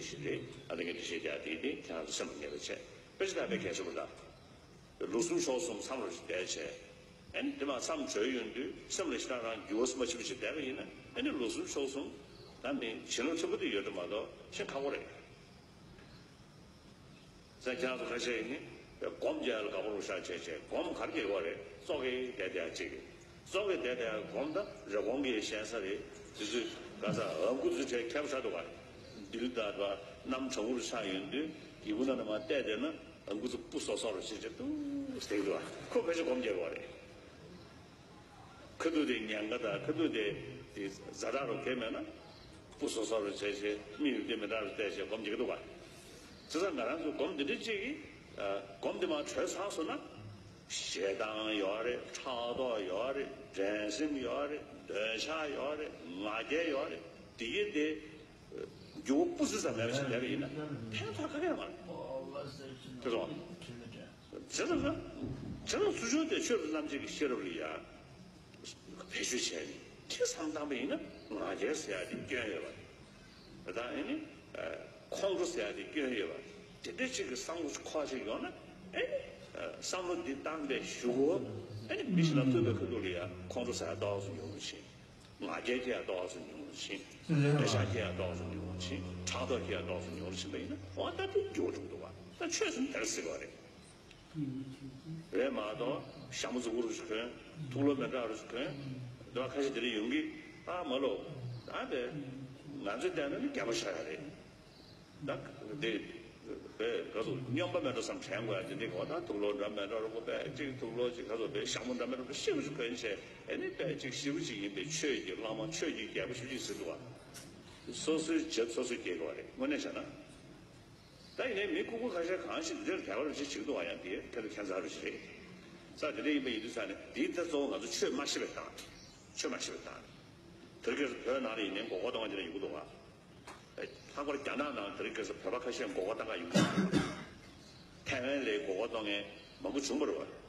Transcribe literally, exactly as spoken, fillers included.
ཞིག་རེད། ཨ་ནི་ངས་འདི་བཤད་རྒྱུ་དེ་དེ་ཁྱེད་རང་ཚོ་སེམས་ལ་ངེས་པ་བྱས། དཔེ་ཆ་ལྟ་བའི་གལ་ཆེན་པོ་འདྲ། ལུགས་གསུམ་ཕྱོགས་གསུམ་མཚམས་རེ་བསྡད་བྱས། ཨ་ནི་དེ་མ་མཚམས་གྲོལ་ཡོང་དུས་སེམས་ལ་ཞེ་དྲག་རང་འགྱུར་བ་མ་ཕྱིན་པ་ཞིག་བསྡད་པ་ཡིན་ན། ཨ་ནི་ལུགས་གསུམ་ཕྱོགས་གསུམ་ད་མི་བྱིན་རླབས་ཆེན་པོ་དེ་ཡོད་དུ་མ་གཏོགས་ཤེས་ཁག་པོ་རེད། ས་ཁྱེད་རང་ཚོ་ཁ་ཤས་ཡིན་ནི་སྒོམ་རྒྱག་ཡ་ལ་དགའ་པོ་རུ་ཤ་བྱས་བྱས། སྒོམ་ག་རེ་རྒྱག་གི་ཡོད་རེད། ཙོག་གེ་བསྡད་བསྡད་ཡ་གཅིག་གིས། ཙོག་གེ་བསྡད་བསྡད་ཡ་སྒོམ་ད་རེབ་གོང་གི་ཤན་ས་རེད། དེ་ཚོས་ག་ས་ཨ་ཁུ་ཚོས་བྱས་ཁྱད་པར་ཆགས་འདུག་ག། འདིར་ད་ད་གནམ་གྲང་མོ་རུ་ཆགས་ཡོང་དུས་སྒྱེད་པུ་ནང་ན་མར་བལྟས་བསྡད་ན་ཨ་ཁུ་ཚོ་སྤུ་སོ་སོ་རུ་བྱས་བྱས་ཏུ་བསྡད་འདུག་ག། ཁོ་ཕལ་ཆེར་སྒོམ་རྒྱག་གི་ཡོད་རེད། ཁ་ཐུག་དེ་ཉེན་ཁ་དང་ཁ་ཐུག་དེ་དེ་ཛ་དྲག་རུ་གས་མེད་ན། སྤུ་སོ་སོ་རུ་བྱས་བྱས་མིག་ཡུ་དེ་མི་འདྲ་རུ་བལྟས་བྱས་སྒོམ་རྒྱག་གི་འདུག་ག། བྱས་ཙང་ང་རང་ཚོ་སྒོམ་འདི་འདྲ་གཅིག་གིས་ཨ་སྒོམ་དེ་མར་གྲོལ་ཚར་སོང་ན། ཞེ་སྡང་ཡོད་རེད། ཕྲག་དོག་ཡོད་རེད། འགྲན་སེམས་ཡོད་རེད། འདོད་ཆགས་ཡོད་རེད། ང་རྒྱལ་ཡོད་རེད། དེ་ཡིན་དེ་འགྱུར་བ་སྤུ་ཙམ་ཙམ་མེད་པ་ཞིག་བསྡད་པ་ཡིན་ན་ཕན་ཐོགས་ག་གེ་ཡོད་མ་རེད། དེ་སོང་། བྱས་ཙང་ན། བྱས་ཙང་ཚུལ་ཆུང་དེ་ཆོས་རྣམ་འབྱེད་ཀྱི་ཤེས་རབ་ལ་ཡ་བེད་སྤྱོད་བྱས་ནས་ཅི་བསམ་བཏང་པ་ཡིན་ན་ང་རྒྱལ་ཟེར་ཡ་དེ་སྐྱོན་ཡོད་པ་རེད། ད་ཨེ་ནི་ཁོང་ཁྲོ་ཟེར་ཡ་དེ་སྐྱོན་ཡོད་པ་རེད། དེ་འདྲ་ཅིག་གི་བསམ་བློ་ཁོག་ཅིག་ཡོང་ན་ཨེ་ནི་བསམ་བློ་འདི་བཏང་པའི་གཞུག་གུ་ཨེ་ནི་མི་ཞིག་ལ་ཐུག་པའི་ཁ་ཐུག་ལ་ཡ་ཁོང་ཁྲོ་ཟེར་ཡ་ཏོག་ཙམ་ཉུང་རུ་ཕྱིན། ང་རྒྱལ་སྐྱེ་ཡ་ཏོག་ཙམ་ཉུང་རུ་ཕྱིན། འདོད་ཆགས་སྐྱེ་ཡ་ཏོག་ཙམ་ཉུང་རུ་ཕྱིན། ཕྲག་དོག་སྐྱེ་ཡ་ཏོག་ཙམ་ཉུང་རུ་ཕྱིན་པ་ཡིན་ན་འོ་ད་དེ་འགྱུར་བ་འགྲོ་གི་འདུག་བ། ད་ཆོས་ཟེར་ན་དེ་རེད་ཟེར་གི་རེད། རེད་མ་གཏོགས་ཞྭ་མོ་མཛུབ་གུ་རུ་ཞིག་གོན། དུག་ལོག་མེ་དྲག་རུ་ཞིག་གོན། འདི་བ་ཁ་ཤས་དེ་རིང་ཡོང་གི། ཨ་མ་ལོ། ད་དེ་ང་ཚོས་བལྟས་ན་ནི་རྒྱ་མ་ཤ་ཡ་རེད། ད་དེ་བས་ག་ཚོད་སྨྱོན་པ་མེད་འགྲོ་བསམ་དྲན་དགོས་ཡ། དེ་འདྲའི་གོ་ད་དུག་ལོག་འདྲ་མེད་འགྲོ་རུ་གོ་བས་གཅིག་དུག་ལོག་ཅིག་ག་ཚོད་བས་ཞྭ་མོ་འདྲ་མེད་འགྲོ་ཞིབ་པོ་ཞིག་གོན་བྱས། ཨེ་ནི་བས་གཅིག་ཞིབ་པོ་ཅིག་ཡིན་པས་ཆོས་ཀྱི་བླ་མ་ཆོས་ཀྱི་རྒྱལ་པོ་ཞིག་ཅིག་ཟེར་འདུག་བ། སོ་སོའི་བྱ་སོ་སོས་སྐྱེལ་དགོས་པ་རེད་དངོས་གནས་བྱས་ན། ད་ཡིན་ནའི་མི་ལྐུགས་པ་ཁ་ཤས་གང་ཞིག་འདིར་དད་པ་རུ་ཞིག་བྱེད་ཀྱི་འདུག་བ། ཡང་དེ་ཁྱེད་ཚོ་ཁྱད་མཚར་རུ་ཞིག་རེད། ས་དེ་འདྲ་ཡིན་པ་ཡིན་དུས་ས་ནས་འདིའི་ད་གཙོ་བོ་ང་ཚོ་ཆོས་མ་ཤེས་པའི་སྟངས་རེད། ཆོས་མ་ཤེས་པའི་སྟངས་རེད། དེ་རིང་ཁ་སང་བོད་ནང་ལ་ཡིན་ནའི་མགོ་སྐོར་གཏོང་མཁན་དེ་འདྲ་ཡོང་གི་འདུག་བ། ལྷག་པར་རྒྱ་ནག་ནང་དེ་རིང་ཁ་སང་བོད་པ་ཁ་ཤས་མགོ་སྐོར་གཏོང་མཁན་ཡོང་གི་འདུག་ཐའེ་ཝན་ལ་མགོ་སྐོར་གཏོང་མཁན་མང་པོ་བྱུང་བ་རེད་བ།